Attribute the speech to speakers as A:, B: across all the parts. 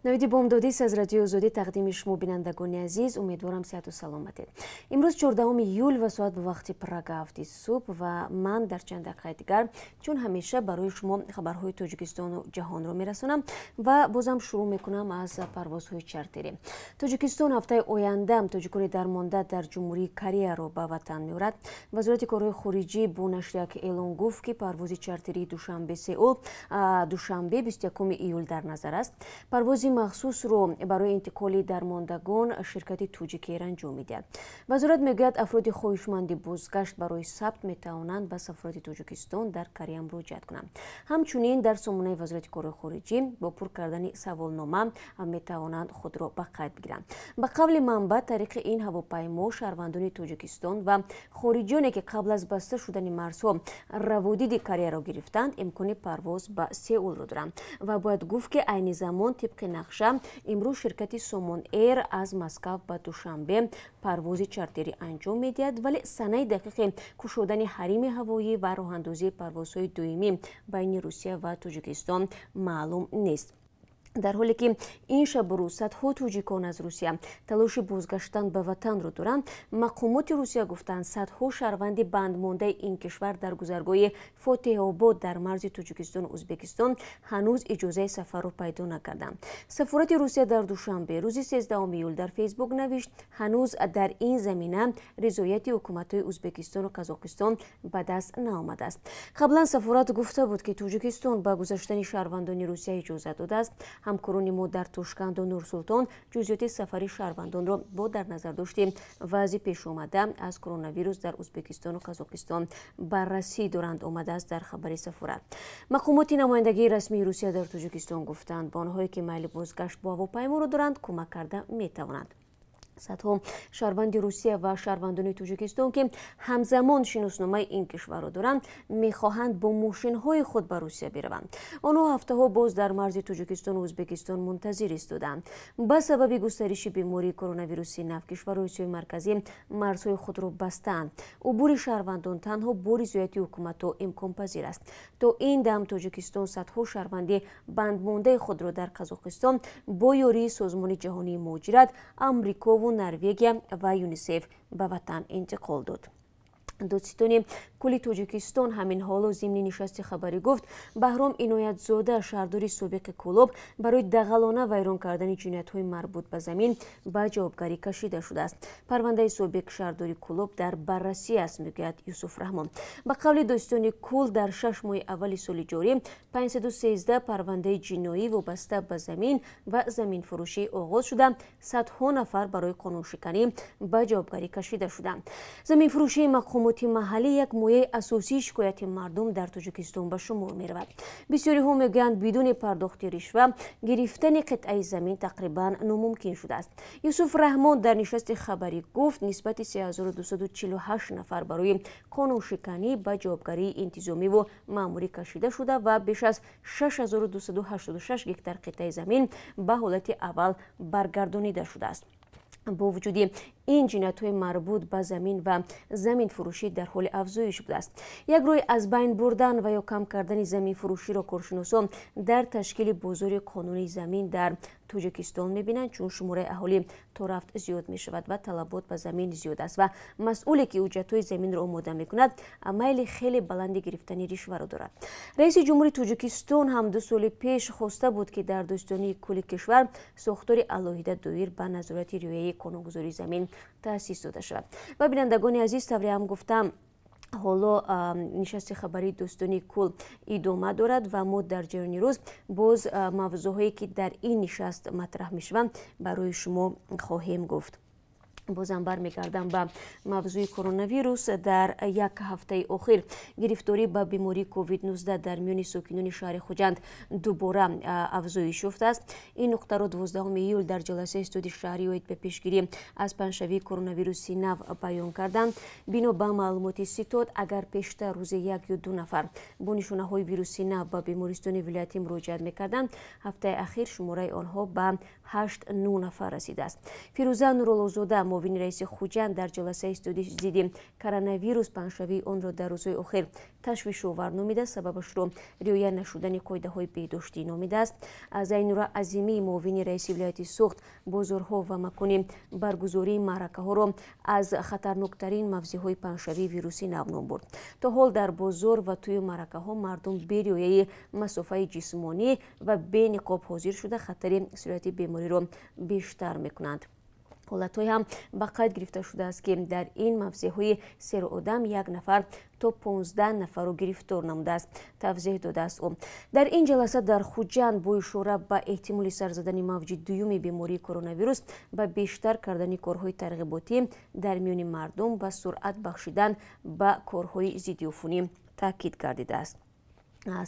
A: Навиди бомдодист аз Радиои Озодӣ тақдими шумо, бинандагони азиз. Умедворам, сиҳату саломатед. Имрӯз 14 июл ва соат ба вақти Прага 7 субҳ ва ман дар чанд дақиқаи дигар, чун ҳамеша, барои шумо хабарҳои Тоҷикистону ҷаҳонро мерасонам ва бозам шурӯъ мекунам аз парвозҳои чартерӣ. Тоҷикистон ҳафтаи оянда тоҷикони дармонда дар Ҷумҳурии Кореяро ба ватан меорад. Вазорати корҳои хориҷӣ бо нашри як эълон гуфт, ки парвози чартерии Душанбе Сеул душанбе, 21 июл дар назар аст. Парвози махсусро барои интиқоли дармондагон ширкати Тоҷикэйр анҷом медиҳад. Вазорат мегӯяд, афроди хоҳишманди бозгашт барои сабт метавонанд ба сафорати Тоҷикистон дар Корея муроҷиат кунанд. Ҳамчунин дар сомонаи Вазорати корҳои хориҷӣ бо пур кардани саволнома метавонанд худро ба қайд бигиранд. Ба қавли манбаъ, тариқи ин ҳавопаймо шаҳрвандони Тоҷикистон ва хориҷиёне, ки қабл аз баста шудани марзҳо раводиди Кореяро гирифтанд, имкони парвоз ба Сеулро доранд. Ва бояд гуфт, ки айни замон тибқи нақша имрӯз ширкати Сомон Эйр аз Москав ба Душанбе парвози чартерӣ анҷом медиҳад, вале санаи дақиқи кушодани ҳарими ҳавоӣ ва роҳандозии парвозҳои доимӣ байни Русия ва Тоҷикистон маълум нест. Дар ҳоле ки ин шабу рӯз садҳо тоҷикон аз Русия талоши бозгаштан ба ватанро доранд, мақомоти Русия гуфтанд, садҳо шаҳрванди бандмондаи ин кишвар дар гузаргоҳи Фотеҳобод дар марзи Тоҷикистону Ӯзбекистон ҳанӯз иҷозаи сафарро пайдо накарданд. Сафорати Русия дар Душанбе рӯзи 13 июл дар Фейсбук навишт, ҳанӯз дар ин замина ризояти ҳукуматҳои Ӯзбекистону Қазоқистон ба даст наомадааст. Қаблан сафорат гуфта буд, ки Тоҷикистон ба гузаштани шаҳрвандони Русия иҷоза додааст. Ҳамкорони мо дар Тошканду Нурсултон ҷузъиёти сафари шаҳрвандонро бо дар назардошти вазъи пешомада аз коронавирус дар Ӯзбекистону Қазоқистон баррасӣ доранд, омадааст дар хабари сафорат. Мақомоти намояндагии расмии Русия дар Тоҷикистон гуфтанд, ба онҳое, ки майли бозгашт бо ҳавопайморо доранд, кӯмак карда метавонанд. Садҳо шаҳрванди Русия ва шаҳрвандони Тоҷикистон, ки ҳамзамон шиносномаи ин кишварро доранд, мехоҳанд бо мошинҳои худ ба Русия бираванд. Онҳо ҳафтаҳо боз дар марзи Тоҷикистону Ӯзбекистон мунтазир истодаанд. Ба сабаби густариши бемории коронавируси нав кишварҳои Осиёи Марказӣ марзҳои худро бастаанд. Убури шаҳрвандон танҳо бо ризояти ҳукуматҳо имконпазир аст. То ин дам Тоҷикистон садҳо шаҳрванди бандмондаи худро дар Қазоқистон бо ёрии Созмони ҷаҳонии муҳоҷират, Амрикову Норвегия ва ЮНИСЕФ ба ватан интиқол дод. Додситони кулли Тоҷикистон ҳамин ҳоло зимни нишасти хабарӣ гуфт, Баҳром Иноятзода, шаҳрдори собиқи Кӯлоб, барои дағалона вайрон кардани ҷиноятҳои марбут ба замин ба ҷавобгарӣ кашида шудааст. Парвандаи собиқ шаҳрдори Кӯлоб дар баррасӣ аст, мегӯяд Юсуф Раҳмон. Ба қавли додситони кул, дар 6 моҳи аввали соли ҷорӣ 513 парвандаи ҷиноӣ вобаста ба замин ва заминфурӯшӣ оғоз шуда, садҳо нафар барои қонуншиканӣ ба ҷавобгарӣ кашида шуданд. Заминфурӯшии мақомоти маҳаллӣ як мояи асосии шикояти мардум дар Тоҷикистон ба шумор меравад. Бисёриҳо мегӯянд, бидуни пардохти ришва гирифтани қитъаи замин тақрибан номумкин шудааст. Юсуф Раҳмон дар нишасти хабарӣ гуфт, нисбати 3248 нафар барои қонуншиканӣ ба ҷавобгарии интизомиву маъмурӣ кашида шуда ва беш аз 6286 гектар қитъаи замин ба ҳолати аввал баргардонида шудааст. Бо вуҷуди ин, ҷиноятҳои марбут ба замин ва заминфурӯшӣ дар ҳоли афзоиш будааст. Як роҳи аз байн бурдан ва ё кам кардани заминфурӯширо коршиносон дар ташкили бозори қонунии замин дар Тоҷикистон мебинанд, чун шумораи аҳолӣ то рафт зиёд мешавад ва талабот ба замин зиёд аст ва масъуле, ки ҳуҷҷатҳои заминро омода мекунад, майли хеле баланди гирифтани ришваро дорад. Раиси ҷумҳури Тоҷикистон ҳам 2 соли пеш хоста буд, ки дар додситонии кулли кишвар сохтори алоҳида доир ба назорати риояи қонунгузории замин таъсис дода шавад. Ва, бинандагони азиз, тавре ҳам гуфтам, ҳоло нишасти хабарии додситонии кул идома дорад ва мо дар ҷараёни рӯз боз мавзӯъҳое, ки дар ин нишаст матраҳ мешаванд, барои шумо хоҳем гуфт. Бозам бармегардам ба мавзӯи коронавирус. Дар як ҳафтаи охир гирифторӣ ба бемории COVID-19 дар миёни сокинони шаҳри Хуҷанд дубора афзоиш ёфтааст. Ин нуқтаро 12 июл дар ҷаласаи ситоди шаҳрӣ оид ба пешгирӣ аз паҳншавии коронавируси нав баён карданд. Бино ба маълумоти ситод, агар пештар рӯзе як ё ду нафар бо нишонаҳои вируси нав ба бемористони вилоятӣ муроҷиат мекарданд, ҳафтаи ахир шумораи онҳо ба 8-9 нафар расидааст. Фирӯза Нуруллозода, Муовини раиси Хуҷанд дар ҷаласаи студии зидди коронавирус паҳншавии онро дар рӯзҳои охир ташвишовар номида, сабабашро риоя нашудани қоидаҳои беҳдоштӣ номидааст. Зайнура Азимӣ, муовини раиси вилояти Суғд, бозорҳо ва макони баргузории маъракаҳоро аз хатарноктарин мавзеъҳои паҳншавии вируси нав ном бурд. То ҳол дар бозор ва тӯи маъракаҳо мардум бе риояи масофаи ҷисмонӣ ва бе ниқоб ҳозир шуда, хатари сирояти бемориро бештар мекунанд. Ҳолатҳое ҳам ба қайд гирифта шудааст, ки дар ин мавзеъҳои серодам як нафар то 15 нафарро гирифтор намудааст, тавзеҳ додааст ӯ. Дар ин ҷаласа дар Хуҷанд бо ишора ба эҳтимоли сар задани мавҷи дуюми бемории коронавирус ба бештар кардани корҳои тарғиботӣ дар миёни мардум ва суръат бахшидан ба корҳои зиддиуфунӣ таъкид гардидааст.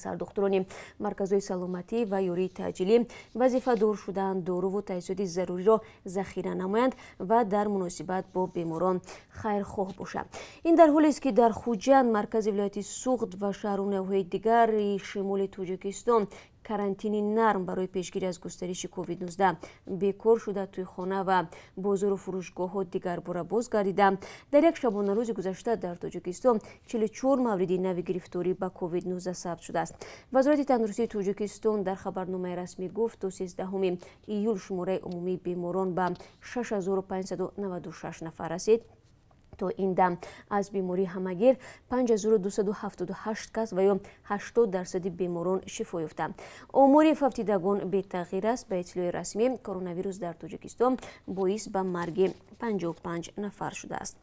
A: Сардухтурони марказҳои саломатӣ ва ёрии таъҷилӣ вазифадор шудаанд доруву таҷҳизоти заруриро захира намоянд ва дар муносибат бо беморон хайрхоҳ бошанд. Ин дар ҳолест, ки дар Хуҷанд, маркази вилояти Суғд ва шаҳру ноҳияҳои дигари шимоли Тоҷикистон карантини нарм барои пешгирӣ аз густариши COVID-19 бекор шуда, тӯйхона ва бозору фурӯшгоҳҳо дигарбора боз гардиданд. Дар як шабонарӯзи гузашта дар Тоҷикистон 44 мавриди нави гирифторӣ ба COVID-19 сабт шудааст. Вазорати тандурустии Тоҷикистон дар хабарномаи расмӣ гуфт, то 13 июл шумораи умумии беморон ба 6596 нафар расид. То ин дам аз бемории ҳамагир 5278 кас ва ё 80% беморон шифо ёфтанд. Омори фавтидагон бетағйир аст. Ба иттилои расмӣ, коронавирус дар Тоҷикистон боис ба марги 55 нафар шудааст.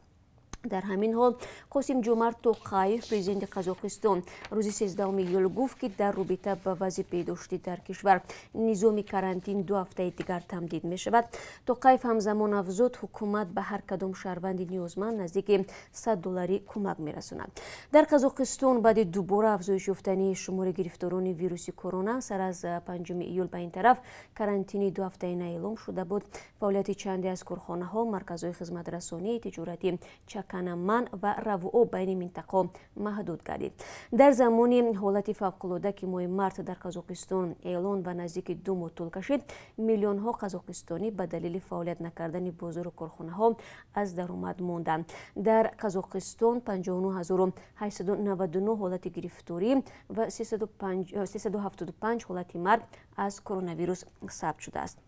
A: Дар ҳамин ҳол Қосим Ҷомарт Тоқаев, президенти Қазоқистон, рӯзи 13 июл гуфт, ки дар робита ба вазъи беҳдоштӣ дар кишвар низоми карантин 2 ҳафтаи дигар тамдид мешавад. Тоқаев ҳамзамон афзуд, ҳукумат ба ҳар кадом шаҳрванди ниёзманд наздики 100 долларӣ кӯмак мерасонад. Дар Қазоқистон баъди дубора афзоиш ёфтани шумори гирифторони вируси корона сар аз 5 июл ба ин тараф карантини 2 ҳафтаина эълом шуда буд. Фаъолияти чанде аз корхонаҳо, марказҳои хизматрасонӣ, тиҷорати чаканаман ва равуо байни минтақаҳо маҳдуд гардид. Дар замони ҳолати фавқулода, ки моҳи март дар Қазоқистон эълон ва наздики 2 моҳ тӯл кашид, миллионҳо қазоқистонӣ ба далели фаъолият накардани бозору корхонаҳо аз даромад монданд. Дар Қазоқистон 59899 ҳолати гирифторӣ ва 375 ҳолати марг аз коронавирус сабт шудааст.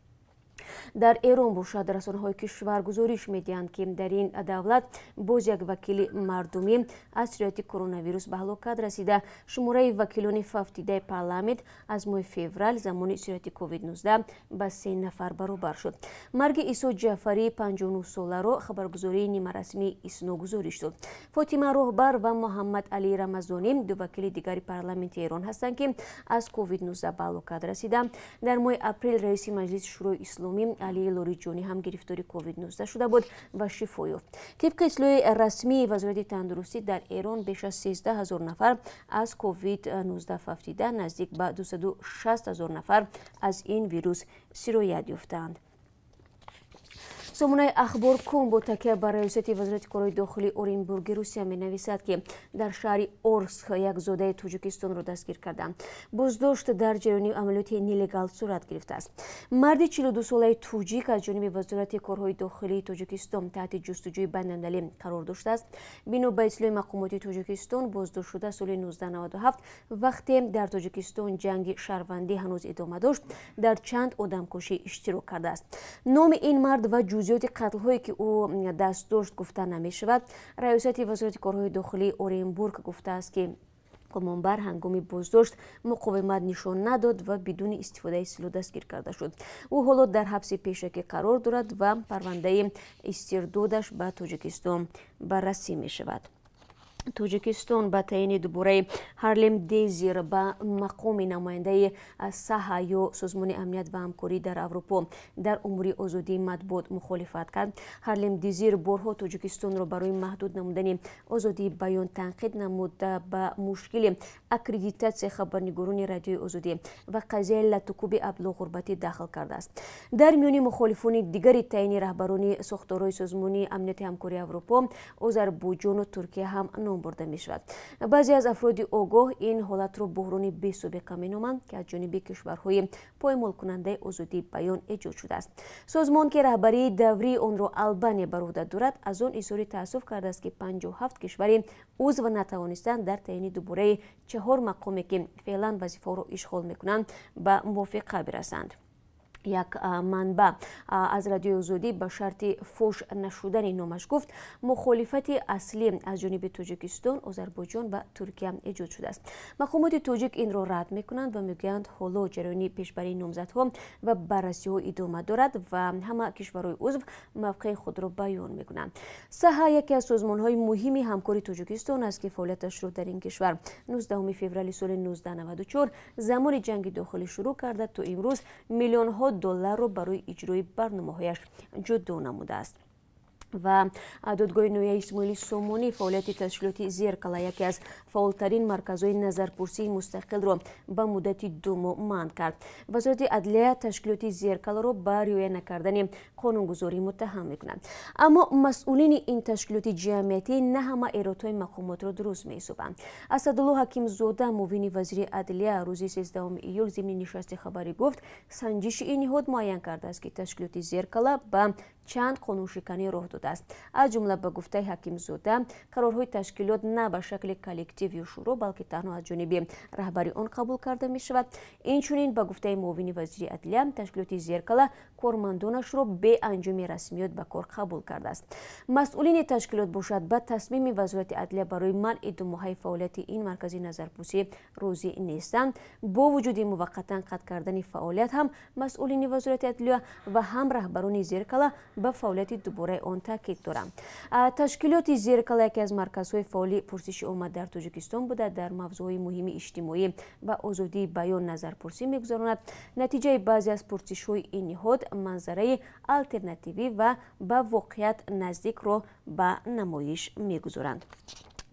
A: Дар Эрон бошад, расонаҳои кишвар гузориш медиҳанд, ки дар ин давлат боз як вакили мардумӣ аз сирояти коронавирус ба ҳалокат расида. Шумораи вакилони фавтидаи парламент аз моҳи феврал замони сирояти COVID-19 ба 3 нафар баробар шуд. Марги Исо Ҷаъфарии 59-соларо хабаргузории нимарасмии Исно гузориш дод. Фотима Роҳбар ва Муҳаммад Алӣ Рамазонӣ ду вакили дигари парламенти Эрон ҳастанд, ки аз COVID-19 ба ҳалокат расиданд. Дар моҳи апрел раиси Маҷлиси Шӯрои Исломӣ Алӣ Лориҷонӣ ҳам гирифтори COVID-19 шуда буд ва шифо ёфт. Тибқи иттилои расмии Вазорати тандурустӣ, дар Эрон беш аз 13 ҳазор нафар аз COVID-19 фавтида, наздик ба 260 ҳазор нафар аз ин вирус сироят ёфтаанд. Сомонаи Ахбор.ком бо такя ба раёсати Вазорати корҳои дохилии Оренбурги Русия менависад, ки дар шаҳри Орск як зодаи Тоҷикистонро дастгир карданд. Боздошт дар ҷараёни амалиёти нелегал сурат гирифтааст. Марди 42-солаи тоҷик аз ҷониби Вазорати корҳои дохилии Тоҷикистон таҳти ҷустуҷӯи байналмилалӣ қарор доштааст. Бино ба иттилои мақомоти Тоҷикистон, боздоштшуда соли 1997, вақте дар Тоҷикистон ҷанги шаҳрвандӣ ҳанӯз идома дошт, дар чанд одамкушӣ иштирок кардааст. Номи ин мард ва ҷузъиёти қатлҳое, ки ӯ даст дошт, гуфта намешавад. Раёсати Вазорати корҳои дохилии Оренбург гуфтааст, ки гумонбар ҳангоми боздошт муқовимат нишон надод ва бидуни истифодаи силоҳ дастгир карда шуд. Ӯ ҳоло дар ҳабси пешакӣ қарор дорад ва парвандаи истирдодаш ба Тоҷикистон баррасӣ мешавад. Тоҷикистон ба таъини дубораи Ҳарлем Дезир ба мақоми намояндаи САҲА ё Созмони амният ва ҳамкорӣ дар Аврупо дар умури озодии матбуот мухолифат кард. Ҳарлем Дезир борҳо Тоҷикистонро барои маҳдуд намудани озодии баён танқид намуда, ба мушкили аккредитатсияи хабарнигорони Радиои Озодӣ ва қазияи латукуби Абдуллоғурбатӣ дахл кардааст. Дар миёни мухолифони дигари таъини раҳбарони сохторҳои Созмони амнияти ҳамкории Аврупо, Озарбойҷону Туркия ҳам ном бурда мешавад. Баъзе аз афроди огоҳ ин ҳолатро буҳрони бесобиқа меноманд, ки аз ҷониби кишварҳои поймолкунандаи озодии баён эҷод шудааст. Созмон, ки раҳбарии даврии онро Албания бар уҳда дорад, аз он изҳори таассуф кардааст, ки 57 кишвари узв натавонистанд дар таъйини дубораи 4 мақоме, ки феълан вазифаҳоро ишғол мекунанд, ба мувофиқа бирасанд. Як манбаъ аз Радиои Озодӣ ба шарти фош нашудани номаш гуфт, мухолифати аслӣ аз ҷониби Тоҷикистон, Озарбойҷон ва Туркия эҷод шудааст. Мақомоти тоҷик инро рад мекунанд ва мегӯянд, ҳоло ҷараёни пешбарии номзадҳо ва баррасиҳо идома дорад ва ҳама кишварҳои узв мавқеи худро баён мекунанд. Саҳа яке аз созмонҳои муҳими ҳамкори Тоҷикистон аст, ки фаъолияташро дар ин кишвар 19 феврали соли 1994 замони ҷанги дохилӣ шурӯъ карда, то имрӯз миллионҳо долларро барои иҷрои барномаҳояш ҷудо намудааст. Ва додгоҳи ноҳияи Исмоили Сомонӣ фаъолияти ташкилоти Зеркала, яке аз фаъолтарин марказҳои назарпурсии мустақилро, ба муддати 2 моҳ манъ кард. Вазорати адлия ташкилоти Зеркаларо ба риоя накардани қонунгузорӣ муттаҳам мекунад. Аммо масъулини ин ташкилоти ҷамъиятӣ на ҳама эродҳои мақомотро дуруст меҳисобанд. Асадулло Ҳакимзода, муовини вазири адлия, рӯзи 13 июл зимни нишасти хабарӣ гуфт, санҷиши ин ниҳод муайян кардааст, ки ташкилоти Зеркала ба чанд қонуншиканӣ роҳ додааст. Аз ҷумла, ба гуфтаи Ҳакимзода, қарорҳои ташкилот на ба шакли коллектив ё шӯро, балки танҳо аз ҷониби раҳбари он қабул карда мешавад. Инчунин, ба гуфтаи муовини вазири адлия, ташкилоти Зеркала кормандонашро бе анҷоми расмиёт ба кор қабул кардааст. Масъулини ташкилот бошад, ба тасмими Вазорати адлия барои манъи думоҳаи фаъолияти ин маркази назарпурсӣ розӣ нестанд. Бо вуҷуди муваққатан қатъ кардани фаъолият ҳам масъулини Вазорати адлия ва ҳам раҳбарони Зеркала ба фаъолияти дубораи он таъкид доранд. Ташкилоти Зеркала яке аз марказҳои фаъоли пурсиши омма дар Тоҷикистон буда, дар мавзӯъҳои муҳими иҷтимоӣ ва озодии баён назарпурсӣ мегузаронад. Натиҷаи баъзе аз пурсишҳои ин ниҳод манзараи алтернативӣ ва ба воқеият наздикро ба намоиш мегузоранд.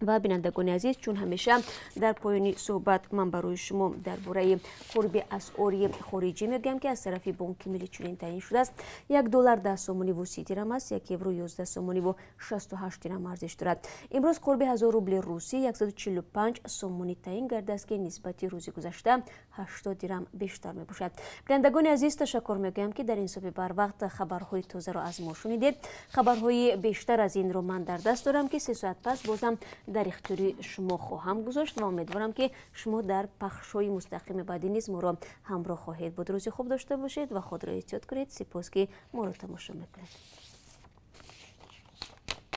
A: Ва бинандагони азиз, чун ҳамеша дар поёни суҳбат ман барои шумо дар бораи қурби асъори хориҷӣ мегӯям, ки аз тарафи Бонки Миллӣ чунин таъин шудааст. 1 доллар 10 сомониву 30 дирам аст, 1 евро 11 сомониву 68 дирам арзиш дорад. Имрӯз қурби 1000 рубли русӣ 145 сомонӣ таъин гардааст, ки нисбати рӯзи гузашта 80 дирам бештар мебошад. Бинандагони азиз, ташаккур мегӯям, ки дар ин субҳи барвақт хабарҳои тозаро аз мо шунидед. Хабарҳои бештар аз инро ман дар даст дорам, ки 3 соат пас бозам дар ихтиёри шумо хоҳам гузошт ва умедворам, ки шумо дар пахшҳои мустақими баъдӣ низ моро ҳамроҳ хоҳед буд. Рӯзи хуб дошта бошед ва худро эҳтиёт кунед. Сипос, ки моро тамошо мекунед.